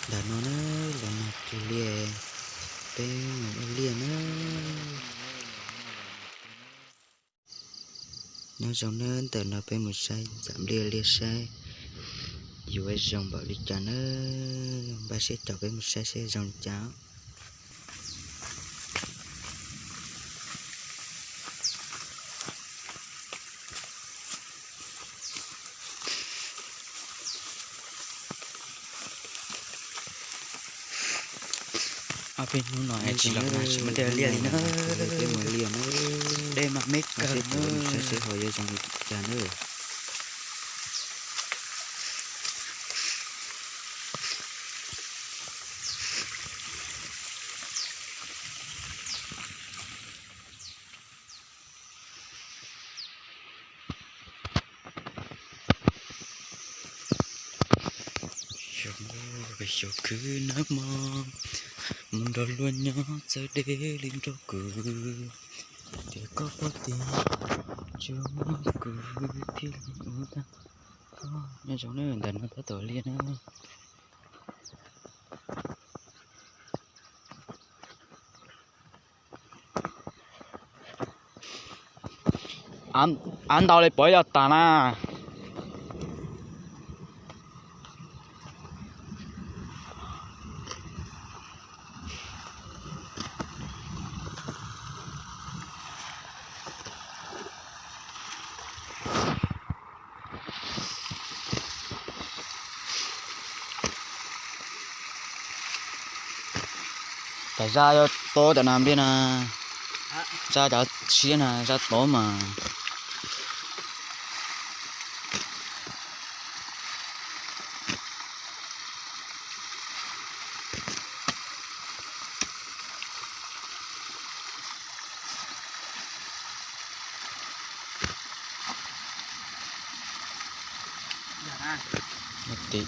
Ntawm no na, los nag kiag liaj, peb mus ua liaj na. Nyob zoo na, ntawm no peb mus saib ntxam liaj liaj saib yuav zoo npaum li cas na. Npaj siab caum peb mus saib seb zoo li cas. Ob peb hnub no tsis los mas tsis muaj dej liaj li na. Dej mas me kawg na. Saib seb ho yuav zoo li cas na. Xyov, xyov khwv nawb mog, mus nrog luag nyob txawv deb li nrog kuv, tias koj pom tias tsuas muaj kuv thiaj li ua tag. Nyob zoo na, ntawm no tab tom liaj na. Av ntau li puas yog tas na. Cov zaj yuav tod cov nas npliaj na, zaj cov siab na, zaj tod mas. Tim